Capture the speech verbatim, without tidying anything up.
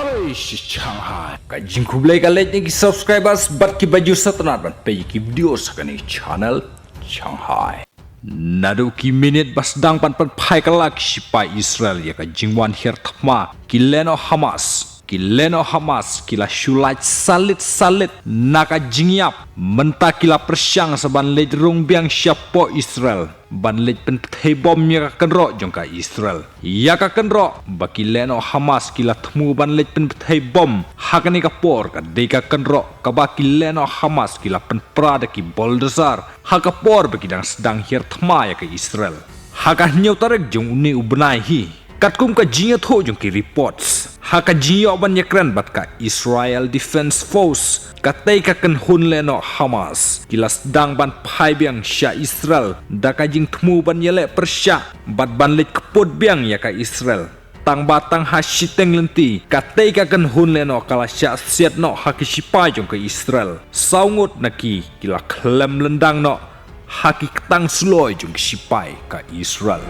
Oi, shi Shanghai. Ka jingkhublei ka leit na ki subscribers bad ki ba ju sngewtynnat ban peit ïa ki video sha kane ka channel Shanghai. Naduh ki minit ba sdang ban pynphai kylla ki shipai Israel ïa ka jingwan hiar thma ki lehnoh Hamas. Ki lehnoh Hamas ki la shu lait salit salit na ka jingïap. Mynta ki la pyrshang sa ban leit rung biang shapoh Israel ban leit pynpthei bom ïa ka kynroh jong ka Israel. Ïa ka kynroh ba ki lehnoh Hamas ki la thmu ban leit pynpthei bom ha kane ka por ka dei ka kynroh kaba ki lehnoh Hamas ki la pynpra da ki bulldozer ha ka por ba ki dang sdang hiar thma ïa ka Israel. Ha ka hynñiew tarik jong une u bnai hi, katkum ka jingïathuh jong ki reports, ha ka jingïoh ban ïakren bad ka Israel Defense Force, katei ka kynhun lehnoh Hamas ki la sdang ban phai biang sha Israel da ka jingthmu ban ïaleh pyrshah bad ban leit kput biang ïa ka Israel. Tang ba tang ha shiteng lynti katei ka kynhun lehnoh ka la shah siat noh ha ki shipai jong ka Israel. Saw ngut na ki ki la khlem lyndang noh ha ki ktang sloi jong ki shipai ka Israel.